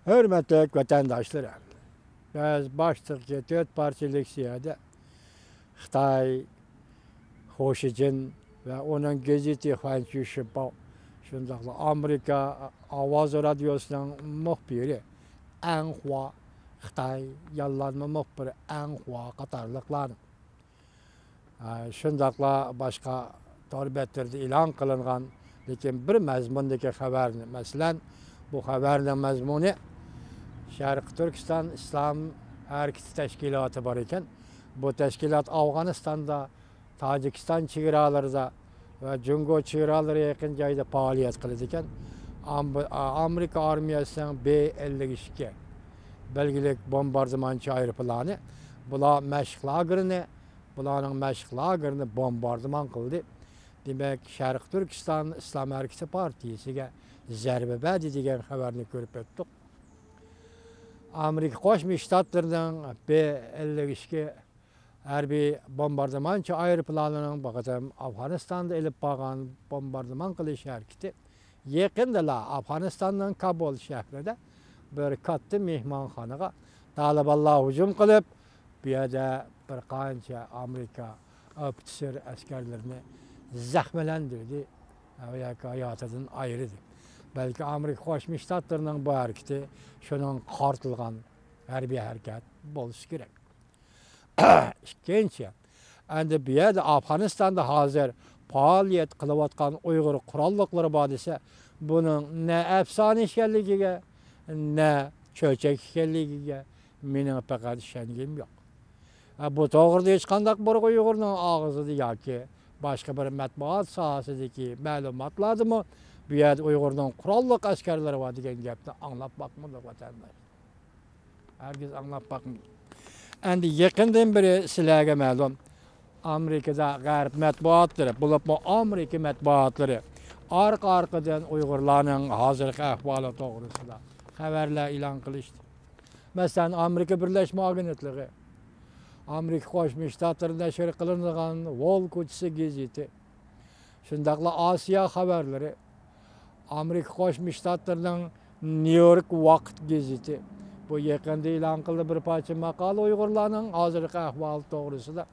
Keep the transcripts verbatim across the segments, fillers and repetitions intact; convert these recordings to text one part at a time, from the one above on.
ھۆرمەتلىك ۋەتەنداشلىرىم، بىز باشتىكى تۆت پارچە لېكسىيەدە خىتاي، خۇشىجىن ۋە ئۇنىڭ گېزىتى خۇەنچۈشىباۋ، شۇنداقلا ئامېرىكا ئاۋازى رادىيوسىنىڭ مۇخبىرى ئەڭ خۇا، خىتاي ياللانما مۇخبىرى ئەڭ خۇا قاتارلىقلارنىڭ، ئە، شۇنداقلا باشقا تور بەتلىرىدە ئېلان قىلىنغان، لېكىن بىر مەزمۇندىكى خەۋەرنى، مەسىلەن، بۇ خەۋەرنىڭ مەزمۇنى شەرقىي تۈركىستان ئىسلام ھەرىكىتى تەشكىلاتى بار ئىكەن. بۇ تەشكىلات ئافغانىستاندا، تاجىكىستان چېگرالىرىدا ۋە جۇڭگو چېگرالىرىغا يېقىن جايدا پائالىيەت قىلىدىكەن. ئام-، ئامېرىكا ئارمىيەسىنىڭ بې ئەللىك ئىككى بەلگىلىك بومباردىمانچى ئايروپىلانى بۇلار مەشىق لاگېرىنى، بۇلارنىڭ مەشىق لاگېرىنى بومباردىمان قىلدى. دېمەك، شەرقىي تۈركىستان ئىسلام ھەرىكىتى پارتىيىسىگە زەربە بەردى دېگەن خەۋەرنى كۆرۈپ ئۆتتۇق. ئامېرىكا قوشما شتاتلىرىنىڭ بې ئەللىك ئىككى ھەربىي بومباردىمانچى ئايروپىلانىنىڭ بۇ قېتىم ئافغانىستاندا ئېلىپ بارغان بومباردىمان قىلىش ھەرىكىتى يېقىندىلا ئافغانىستاننىڭ كابۇل شەھىرىدە بىر كاتتا مېھمانخانىغا تالىبانلار ھۇجۇم قىلىپ، بۇ يەردە بىر قانچە ئامېرىكا ئوفىتسېر ئەسكەرلىرىنى زەخىملەندۈردى ياكى ھاياتىدىن ئايرىدى. بەلكى ئامېرىكا قوشما شتاتلىرىنىڭ بۇ ھەرىكىتى شۇنىڭغا قارىتىلغان ھەربىي ھەرىكەت بولسا كېرەك. ئىككىنچى، ئەندى بۇ يەردە ئافغانىستاندا ھازىر پائالىيەت قىلىۋاتقان ئۇيغۇر قوراللىقلىرى بار دېسە، بۇنىڭ نە ئەپسانە ئىكەنلىكىگە، نە چۆچەك ئىكەنلىكىگە مېنىڭ پەقەت ئىشەنگۈم يوق. ھە، بۇ توغرىدا ھېچقانداق بىر ئۇيغۇرنىڭ ئاغزىدا ياكى باشقا بىر مەتبۇئات ساھەسىدىكى مەلۇماتلاردىمۇ بۇ يەردە ئۇيغۇرنىڭ قوراللىق ئەسكەرلىرى بار دېگەن گەپنى ئاڭلاپ باقمىدۇق، ۋەتەنداش. ھەرگىز ئاڭلاپ باقمىدىم. ئەندى يېقىندىن بېرى سىلەرگە مەلۇم، ئامېرىكىدا غەرب مەتبۇئاتلىرى، بولۇپمۇ ئامېرىكا مەتبۇئاتلىرى ئارقا-ئارقىدىن ئۇيغۇرلارنىڭ ھازىرقى ئەھۋالى توغرىسىدا خەۋەرلەر ئېلان قىلىشتى. مەسىلەن، ئامېرىكا بىرلەشمە ئاگېنتلىقى، ئامېرىكا قوشما شتاتلىرىدا نەشر قىلىنىدىغان ۋول كوچىسى گېزىتى، شۇنداقلا ئاسىيا خەۋەرلىرى، ئامېرىكا قوشما شتاتلىرىنىڭ نيۇ يورك ۋاقىت گېزىتى. بۇ يېقىندا ئېلان قىلدى بىر پارچە ماقالە ئۇيغۇرلارنىڭ ھازىرقى ئەھۋالى توغرىسىدا.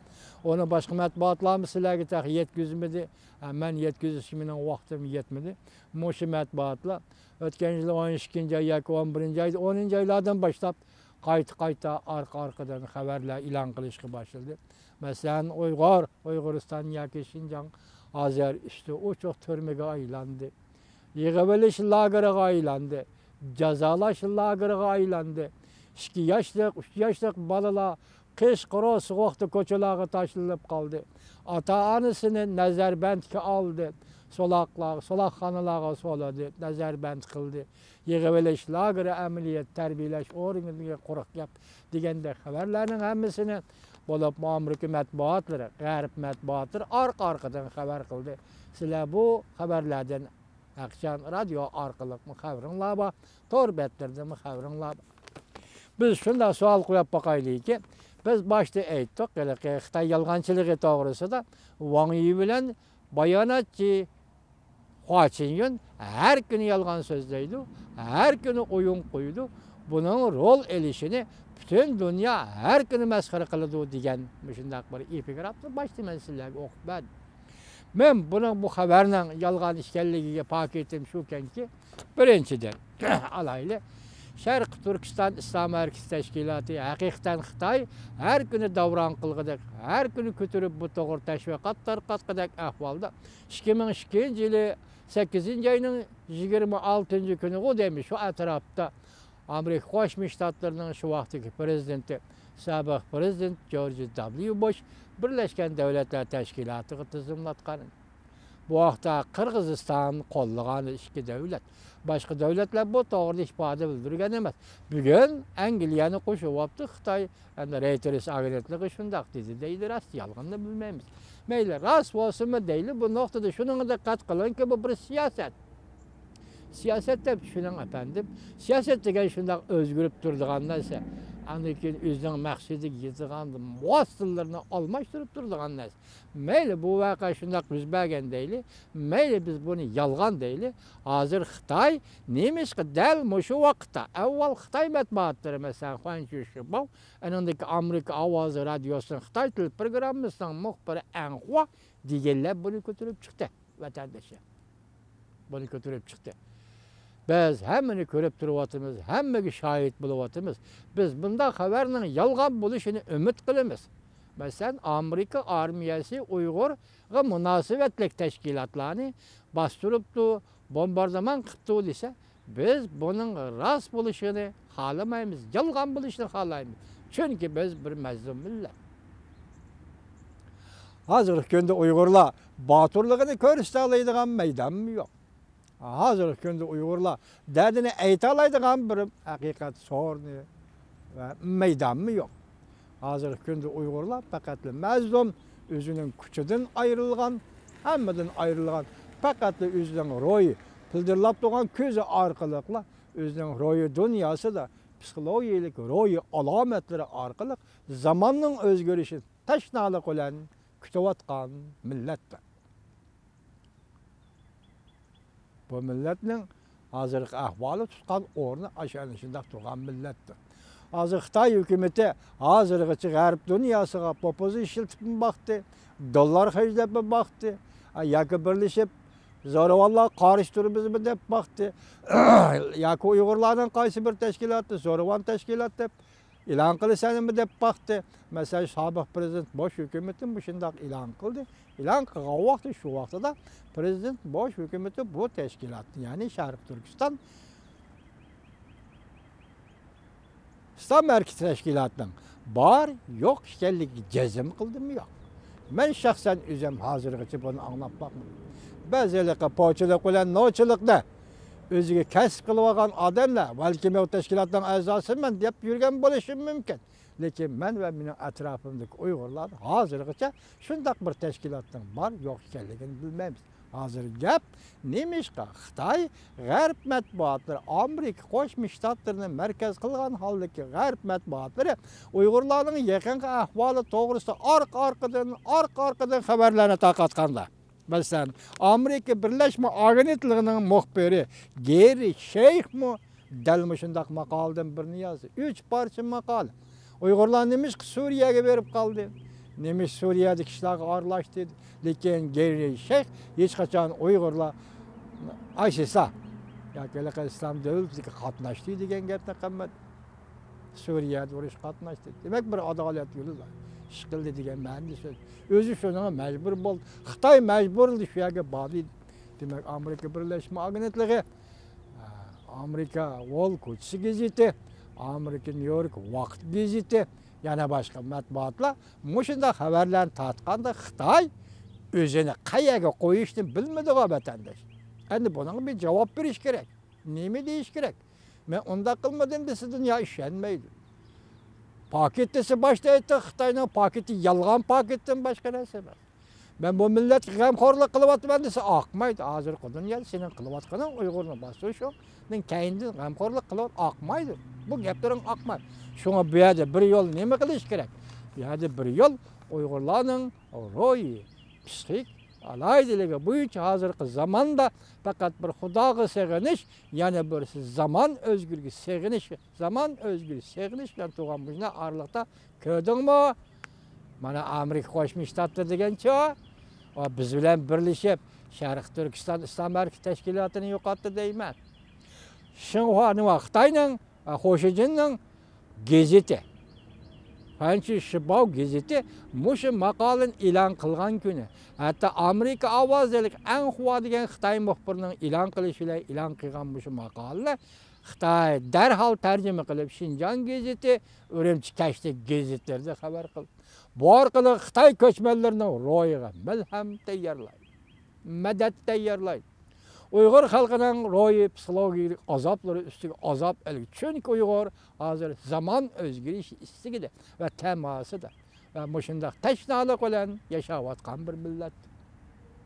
ئۇنى باشقا مەتبۇئاتلارمۇ سىلەرگە تېخى يەتكۈزمىدى. ھە، مەن يەتكۈزۈشكە مېنىڭ ۋاقتىم يەتمىدى. مۇشۇ مەتبۇئاتلار ئۆتكەن يىل ئون ئىككىنچى ئاي ياكى ئون بىرىنچى ئايدا، ئونىنچى ئايلاردىن باشلاپ قايتا-قايتا ئارقا-ئارقىدىن خەۋەرلەر ئېلان قىلىشقا باشلىدى. مەسىلەن، ئۇيغۇر، ئۇيغۇرىستان ياكى شىنجاڭ ھازىر ئۈستى ئوچۇق تۈرمىگە ئايلاندى. يىغىۋېلىش لاگېرىغا ئايلاندى. جازالاش لاگېرىغا ئايلاندى. ئىككى ياشلىق، ئۈچ ياشلىق بالىلار قىش، قۇرۇق سوغۇقتا كوچىلارغا تاشلىنىپ قالدى. ئاتا-ئانىسىنى نەزەربەندكە ئالدى. سولاقلار-، سولاقخانىلارغا سولىدى، نەزەربەند قىلدى. يىغىۋېلىش لاگېرى، ئەمەلىيەت تەربىيەلەش ئورنىدىكى قۇرۇق گەپ دېگەندەك خەۋەرلەرنىڭ ھەممىسىنى، بولۇپمۇ ئامېرىكا مەتبۇئاتلىرى، غەرب مەتبۇئاتلىرى ئارقا-ئارقىدىن خەۋەر قىلدى. سىلەر بۇ خەۋەرلەردىن ھەرقاچان رادىيو ئارقىلىقمۇ خەۋىرىڭلار بار، تور بەتلىرىدىمۇ خەۋىرىڭلار بار. بىز شۇنداق سوئال قويۇپ باقايلىكى، بىز باشتا ئېيتتۇق، ھېلىقى خىتاي يالغانچىلىقى توغرىسىدا ۋاڭ يى بىلەن باياناتچى خۇا چىنيۈن ھەر كۈنى يالغان سۆزلەيدۇ، ھەر كۈنى ئويۇن قويىدۇ. بۇنىڭ رول ئېلىشىنى پۈتۈن دۇنيا ھەر كۈنى مەسخىرە قىلىدۇ دېگەن مۇشۇنداق بىر ئېپىگرافنى باشتا مەن سىلەرگە ئوقۇپ بەردىم. مەن بۇنىڭ، بۇ خەۋەرنىڭ يالغان ئىكەنلىكىگە پاكىتىم شۇكەنكى، بىرىنچىدىن، ئالايلى، شەرقىي تۈركىستان ئىسلام ھەرىكىتى تەشكىلاتى ھەقىقەتەن خىتاي ھەر كۈنى داۋراڭ قىلغۇدەك، ھەر كۈنى كۆتۈرۈپ بۇ توغرا تەشۋىقات تارقاتقۇدەك ئەھۋالدا ئىككى مىڭ ئىككىنچى يىلى سەككىزىنچى ئاينىڭ يىگىرمە ئالتىنچى كۈنىغۇ دەيمىز، شۇ ئەتراپتا ئامېرىكا قوشما شتاتلىرىنىڭ شۇ ۋاقىتتىكى پرېزىدېنتى، سابىق پرېزىدېنت جورج دابليۇ بۇش بىرلەشكەن دۆلەتلەر تەشكىلاتىغا تىزىملاتقان. بۇ ھەقتە قىرغىزىستان قوللىغان ئىككى دۆلەت. باشقا دۆلەتلەر بۇ توغرىدا ئىپادە بىلدۈرگەن ئەمەس. بۈگۈن ئەنگلىيەنى قوشۇۋاپتۇ خىتاي. ئەمدى رېيتېرس ئاگېنتلىقى شۇنداق دېدى دەيدۇ، راست يالغىنىنى بىلمەيمىز. مەيلى، راست بولسىمۇ دەيلى، بۇ نۇقتىدا شۇنىڭغا دىققەت قىلىڭكى، بۇ بىر سىياسەت. سىياسەت دەپ چۈشىنىڭ ئەپەندىم. سىياسەت دېگەن شۇنداق ئۆزگىرىپ تۇرىدىغان نەرسە. ئاندىن كېيىن ئۆزىنىڭ مەقسىتىگە يېتىدىغان ۋاسىتىلىرىنى ئالماشتۇرۇپ تۇرىدىغان نەرسە. مەيلى، بۇ ۋەقە شۇنداق يۈز بەرگەن دەيلى، مەيلى، بىز بۇنى يالغان دەيلى. ھازىر خىتاي نېمىشقا دەل مۇشۇ ۋاقىتتا، ئەۋۋال خىتاي مەتبۇئاتلىرى، مەسىلەن، خۇەنچۈن شىباۋ، ئېنىڭدىكى ئامېرىكا ئاۋازى رادىيوسىنىڭ خىتاي تىل پروگراممىسىنىڭ مۇخبىرى ئەنخۇا دېگەنلەر بۇنى كۆتۈرۈپ چىقتى، ۋەتەندىشى. بۇنى كۆتۈرۈپ چىقتى. بىز ھەممىنى كۆرۈپ تۇرۇۋاتىمىز، ھەممىگە شاھىت بولۇۋاتىمىز. بىز بۇنداق خەۋەرنىڭ يالغان بولۇشىنى ئۈمىد قىلىمىز. مەسىلەن، ئامېرىكا ئارمىيەسى ئۇيغۇرغا مۇناسىۋەتلىك تەشكىلاتلارنى باستۇرۇپتۇ، بومباردىمان قىپتۇ دېسە، بىز بۇنىڭ راست بولۇشىنى خالىمايمىز، يالغان بولۇشىنى خالايمىز. چۈنكى بىز بىر مەزلۇم مىللەت. ھازىرقى كۈندە ئۇيغۇرلار باتۇرلۇقىنى كۆرسىتەلەيدىغان مەيدانمۇ يوق. ھازىرقى كۈندە ئۇيغۇرلار دەردىنى ئېيتالايدىغان بىر ھەقىقەت سورۇنى ۋە مەيدانمۇ يوق. ھازىرقى كۈندە ئۇيغۇرلار پەقەتلا مەزلۇم، ئۆزىنىڭ كۈچىدىن ئايرىلغان، ھەممىدىن ئايرىلغان، پەقەتلا ئۆزىنىڭ روھى پىلدىرلاپ تۇرغان كۆزى ئارقىلىقلا ئۆزىنىڭ روھىي دۇنياسىدا پسىخولوگىيەلىك روھىي ئالامەتلىرى ئارقىلىق زاماننىڭ ئۆزگىرىشىنى تەشنالىق بىلەن كۈتۈۋاتقان مىللەتتۇر. بۇ مىللەتنىڭ ھازىرقى ئەھۋالى، تۇتقان ئورنى ئاشۇ ئەنە شۇنداق تۇرغان مىللەتتۇر. ھازىر خىتاي ھۆكۈمىتى ھازىرغىچە غەرب دۇنياسىغا پوپۇزا ئىشلىتىپمۇ باقتى، دوللار خەجلەپمۇ باقتى، ياكى بىرلىشىپ زورىۋانلارغا قارشى تۇرىمىزمۇ دەپ باقتى، ياكى ئۇيغۇرلارنىڭ قايسى بىر تەشكىلاتى زورىۋان تەشكىلات دەپ ئېلان قىلىسەنمۇ دەپ باقتى. مەسىلەن، سابىق پىرېزىدېنت بوش ھۆكۈمىتى مۇشۇنداق ئېلان قىلدى. ئېلان قىلغان ۋاقتى شۇ ۋاقتىدا پىرېزىدېنت بوش ھۆكۈمىتى بۇ تەشكىلاتنى، يەنى شەرقىي تۈركىستان ئىسلام ھەرىكىتى تەشكىلاتىنىڭ بار يوق ئىكەنلىكىگە جەزم قىلدىمۇ يوق؟ مەن شەخسەن ئۆزۈم ھازىرغىچە بۇنى ئاڭلاپ باقمىدىم. بەزى ھېلىقى پوچىلىق بىلەن نوچىلىقنى ئۆزىگە كەسىپ قىلىۋالغان ئادەملەر، بەلكىم ئۇ تەشكىلاتنىڭ ئەزاسىمەن دەپ يۈرگەن بولۇشى مۇمكىن. لېكىن مەن ۋە مېنىڭ ئەتراپىمدىكى ئۇيغۇرلار ھازىرغىچە شۇنداق بىر تەشكىلاتنىڭ بار يوق ئىكەنلىكىنى بىلمەيمىز. ھازىر گەپ نېمىشقا خىتاي غەرب مەتبۇئاتلىرى، ئامېرىكا قوشما شتاتلىرىنى مەركەز قىلغان ھالدىكى غەرب مەتبۇئاتلىرى ئۇيغۇرلارنىڭ يېقىنقى ئەھۋالى توغرىسىدا ئارقا-ئارقىدىن، ئارقا-ئارقىدىن خەۋەرلەرنى تارقاتقاندا، مەسىلەن، ئامېرىكا بىرلەشمە ئاگېنتلىقىنىڭ مۇخبىرى گېررى شېيخمۇ دەل مۇشۇنداق ماقالىدىن بىرنى يازدى. ئۈچ پارچە ماقالە. ئۇيغۇرلار نېمىشقا سۈرىيەگە بېرىپ قالدى؟ نېمىشقا سۈرىيەدىكى ئىشلارغا ئارىلاشتى؟ لېكىن گېررى شېيخ ھېچقاچان ئۇيغۇرلار ئايسىسا ياكى ھېلىقى ئىسلام دۆلىتىگە قاتناشتى دېگەن گەپنى قىلمىدى. سۈرىيەدە ئۇرۇشقا قاتناشتى. دېمەك، بىر ئادالەت يولىدا ئىش قىلدى دېگەن مەنىدە سۆز. ئۆزى شۇنىڭغا مەجبۇر بولدى. خىتاي مەجبۇرلىدى شۇ يەرگە باردى. دېمەك، ئامېرىكا بىرلەشمە ئاگېنتلىقى، ئامېرىكا ۋول كوچىسى گېزىتى، ئامېرىكا نيۇ يورك ۋاقىت گېزىتى، يەنە باشقا مەتبۇئاتلار مۇشۇنداق خەۋەرلەرنى تارتقاندا، خىتاي ئۆزىنى قەيەرگە قويۇشنى بىلمىدىغۇ، ۋەتەنداش. ئەمدى بۇنىڭغا بىر جاۋاب بېرىش كېرەك. نېمە دېيىش كېرەك؟ مەن ئۇنداق قىلمىدىم دېسە، دۇنيا ئىشەنمەيدۇ. پاكىت دېسە، باشتا ئېيتتى، خىتاينىڭ پاكىتى يالغان پاكىتتىن باشقا نەرسە ئەمەس. مەن بۇ مىللەتكە غەمخورلۇق قىلىۋاتىمەن دېسە، ئاقمايدۇ. ھازىرقى دۇنيادا سېنىڭ قىلىۋاتقىنىڭ ئۇيغۇرنى باستۇرۇشنىڭ كەينىدىن غەمخورلۇق قىلىۋات، ئاقمايدۇ. بۇ گەپلىرىڭ ئاقمايدۇ. شۇڭا بۇ يەردە بىر يول نېمە قىلىش كېرەك؟ بۇ يەردە بىر يول ئۇيغۇرلارنىڭ روھىي، پسىخىك ئالاھىدىلىكى بويىچە ھازىرقى زاماندا پەقەت بىر خۇداغا سېغىنىش، يەنە بىرسى زامان ئۆزگىرىشىگە سېغىنىش، زامان ئۆزگىرىشىگە سېغىنىش بىلەن تۇرغان مۇشۇنداق ئارىلىقتا، كۆردۈڭمۇ؟ مانا، ئامېرىكا قوشما شتاتلىرى دېگەنچۇ، ئۇ بىز بىلەن بىرلىشىپ، شەرقىي تۈركىستان ئىسلام ھەرىكىتى تەشكىلاتىنى يوقاتتى دەيمەن. شىنخۇا نېمە، خىتاينىڭ، ئە، خوشىجىننىڭ گېزىتى، فەنچى شىباۋ گېزىتى مۇشۇ ماقالىنى ئېلان قىلغان كۈنى، ھەتتا ئامېرىكا ئاۋازىدەك ئەنخۇا دېگەن خىتاي مۇخبىرىنىڭ ئېلان قىلىشى بىلەن ئېلان قىلغان مۇشۇ ماقالىنى خىتاي دەرھال تەرجىمە قىلىپ، شىنجاڭ گېزىتى، ئۈرۈمچى كەچلىك گېزىتلىرىدە خەۋەر قىلدى. بۇ ئارقىلىق خىتاي كۆچمەنلىرىنىڭ روھىغا مەلھەم تەييارلايدۇ، مەدەت تەييارلايدۇ. ئۇيغۇر خەلقىنىڭ روھىي پسىخولوگىيەلىك ئازابلىرى ئۈستىگە ئازاب ئەلگە. چۈنكى ئۇيغۇر ھازىر زامان ئۆزگىرىشى ئىستىكىدە ۋە تەماسىدا ۋە مۇشۇنداق تەشنالىق بىلەن ياشاۋاتقان بىر مىللەت.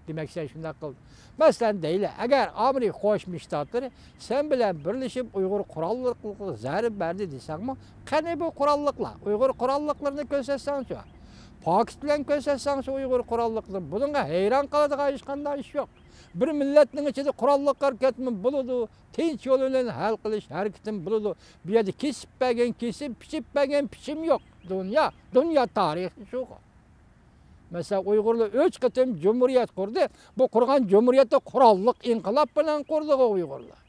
دېمەك، سەن شۇنداق قىلدىڭ. مەسىلەن، دەيلى، ئەگەر ئامېرىكا قوشما شتاتلىرى سەن بىلەن بىرلىشىپ ئۇيغۇر قوراللىقلىرىغا زەربە بەردى دېسەڭمۇ، قېنى بۇ قوراللىقلار؟ ئۇيغۇر قوراللىقلىرىنى كۆرسەتسەڭچۇ؟ پاكىت بىلەن كۆرسەتسەڭچۇ ئۇيغۇر قوراللىقلىرىنى؟ بۇنىڭغا ھەيران قالىدىغان ھېچقانداق ئىش يوق. بىر مىللەتنىڭ ئىچىدە قوراللىق ھەرىكەتمۇ بولىدۇ، تىنچ يول بىلەن ھەل قىلىش ھەرىكىتىمۇ بولىدۇ. بۇ يەردە كېسىپ بەرگەن كېسىم، پىچىپ بەرگەن پىچىم يوق. دۇنيا، دۇنيا تارىخى شۇ. مەسىلەن، ئۇيغۇرلار ئۈچ قېتىم جۇمھۇرىيەت قۇردى. بۇ قۇرغان جۇمھۇرىيەتنى قوراللىق ئىنقىلاب بىلەن قۇردىغۇ ئۇيغۇرلار.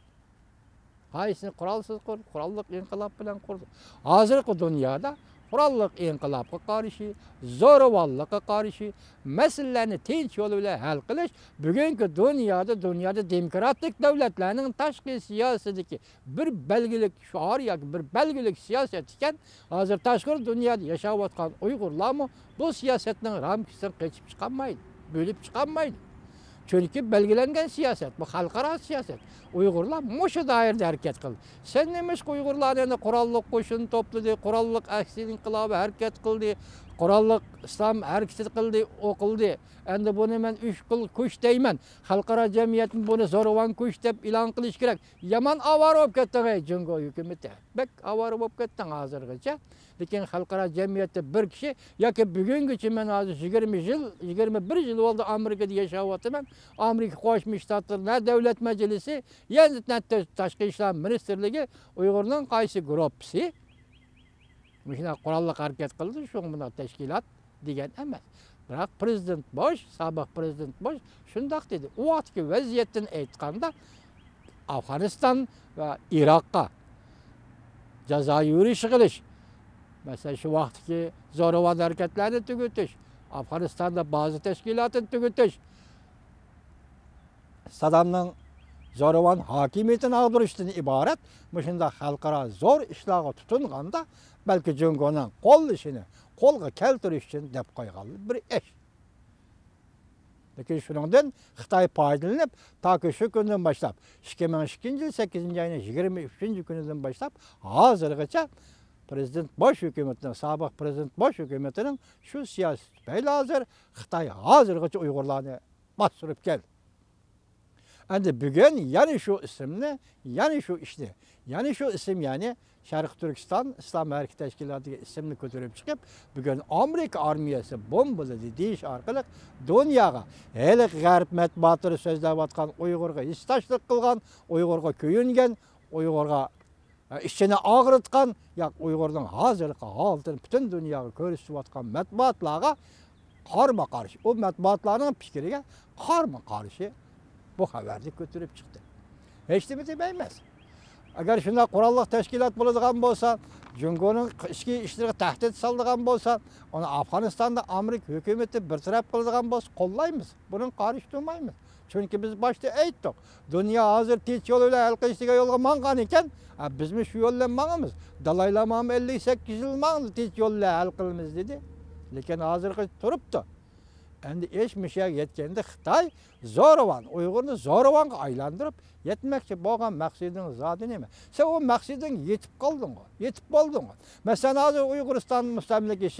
قايسىنى قورالسىز قۇردى؟ قوراللىق ئىنقىلاب بىلەن قۇردى. ھازىرقى دۇنيادا قوراللىق ئىنقىلابقا قارشى، زورىۋانلىققا قارشى، مەسىلىلەرنى تىنچ يول بىلەن ھەل قىلىش بۈگۈنكى دۇنيادا، دۇنيادا دېموكراتىك دۆلەتلەرنىڭ تاشقى سىياسىتىدىكى بىر بەلگىلىك شوئار ياكى بىر بەلگىلىك سىياسەت ئىكەن. ھازىر تاشقىرى دۇنيادا ياشاۋاتقان ئۇيغۇرلارمۇ بۇ سىياسەتنىڭ رامكىسىدىن قېچىپ چىقالمايدۇ، بۆلۈپ چىقالمايدۇ. چۈنكى بەلگىلەنگەن سىياسەت، بۇ خەلقئارا سىياسەت. ئۇيغۇرلار مۇشۇ دائىرىدە ھەرىكەت قىلدى. سەن نېمىشقا ئۇيغۇرلارنى ئەنە قوراللىق قوشۇن توپلىدى، قوراللىق ئەكسىيە ئىنقىلابى ھەرىكەت قىلدى، قوراللىق ئىسلام ھەرىكىتى قىلدى، ئۇ قىلدى. ئەمدى بۇنى مەن ئۈچ خىل كۈچ دەيمەن. خەلقئارا جەمئىيەتمۇ بۇنى زورىۋان كۈچ دەپ ئېلان قىلىشى كېرەك. يامان ئاۋارە بولۇپ كەتتىڭ، ئەي جۇڭگو ھۆكۈمىتى. بەك ئاۋارە بولۇپ كەتتىڭ ھازىرغىچە. لېكىن خەلقئارا جەمئىيەتتە بىر كىشى ياكى بۈگۈنگىچە مەن ھازىر يىگىرمە يىل، يىگىرمە بىر يىل بولدى ئامېرىكىدا ياشاۋاتىمەن. ئامېرىكا قوشما شتاتلىرى نە دۆلەت مەجلىسى، يەنە نە تاشقى ئىشلار مىنىستىرلىكى ئۇيغۇرنىڭ قايسى گۇرۇپپىسى مۇشۇنداق قوراللىق ھەرىكەت قىلدى، شۇڭا مۇنداق تەشكىلات دېگەن ئەمەس. بىراق پىرېزىدېنت بۇش، سابىق پىرېزىدېنت بۇش شۇنداق دېدى. ئۇ ۋاقىتتىكى ۋەزىيەتتىن ئېيتقاندا، ئافغانىستان ۋە ئىراققا جازا يۈرۈشى قىلىش، مەسىلەن، شۇ ۋاقىتتىكى زورىۋان ھەرىكەتلەرنى تۈگىتىش، ئافغانىستاندا بازا تەشكىلاتىنى تۈگىتىش، سادامنىڭ زورىۋان ھاكىمىيىتىنى ئاغدۇرۇشتىن ئىبارەت مۇشۇنداق خەلقئارا زور ئىشلارغا تۇتۇنغاندا، بەلكى جۇڭگونىڭ قوللىشىنى قولغا كەلتۈرۈش ئۈچۈن دەپ قويغان بىر ئىش. لېكىن شۇنىڭدىن خىتاي پايدىلىنىپ، تاكى شۇ كۈندىن باشلاپ، ئىككى مىڭ ئىككىنچى يىل سەككىزىنچى ئاينىڭ يىگىرمە ئۈچىنچى كۈنىدىن باشلاپ ھازىرغىچە پىرېزىدېنت بۇش ھۆكۈمىتىنىڭ، سابىق پىرېزىدېنت بۇش ھۆكۈمىتىنىڭ شۇ سىياسىتى تۈپەيلى ھازىر خىتاي ھازىرغىچە ئۇيغۇرلارنى باستۇرۇپ كەلدى. ئەمدى بۈگۈن يەنە شۇ ئىسىمنى، يەنە شۇ ئىشنى، يەنە شۇ ئىسىم، يەنى شەرقىي تۈركىستان ئىسلام ھەرىكىتى تەشكىلاتىغا ئىسىمنى كۆتۈرۈپ چىقىپ، بۈگۈن ئامېرىكا ئارمىيەسى بومبىلىدى دېيىش ئارقىلىق دۇنياغا ھېلىقى غەرب مەتبۇئاتلىرى سۆزلەۋاتقان ئۇيغۇرغا ھېسداشلىق قىلغان، ئۇيغۇرغا كۆيۈنگەن، ئۇيغۇرغا ئىچىنى ئاغرىتقان، ياق، ئۇيغۇرنىڭ ھازىرقى ھالىتىنى پۈتۈن دۇنياغا كۆرسىتىۋاتقان مەتبۇئاتلارغا قارىمۇ قارشى، ئۇ مەتبۇئاتلارنىڭ پىكرىگە قارىمۇ قارشى بۇ خەۋەرنى كۆتۈرۈپ چىقتى. ھېچنېمە دېمەيمىز. ئەگەر شۇنداق قوراللىق تەشكىلات بولىدىغان بولسا، جۇڭگونىڭ ئىچكى ئىشلىرىغا تەھدىت سالىدىغان بولسا، ئۇنى ئافغانىستاندا ئامېرىكا ھۆكۈمىتى بىر تەرەپ قىلىدىغان بولسا، قوللايمىز. بۇنىڭغا قارشى تۇرمايمىز. چۈنكى بىز باشتا ئېيتتۇق، دۇنيا ھازىر تىنچ يول بىلەن ھەل قىلىش دېگەن يولغا ماڭغان ئىكەن، ھە، بىزمۇ شۇ يول بىلەن ماڭىمىز. دالاي لامامۇ ئەللىك سەككىز يىل ماڭدى، تىنچ يول بىلەن ھەل قىلىمىز دېدى. لېكىن ھازىرغىچە تۇرۇپتۇ. ئەمدى ئىش مۇشۇ يەرگە يەتكەندە خىتاي زورىۋان، ئۇيغۇرنى زورىۋانغا ئايلاندۇرۇپ يەتمەكچى بولغان مەقسىتىڭ زادى نېمە؟ سەن ئۇ مەقسىتىڭگە يېتىپ قالدىڭغۇ، يېتىپ بولدۇڭغۇ. مەسىلەن، ھازىر ئۇيغۇرىستان مۇستەملىكە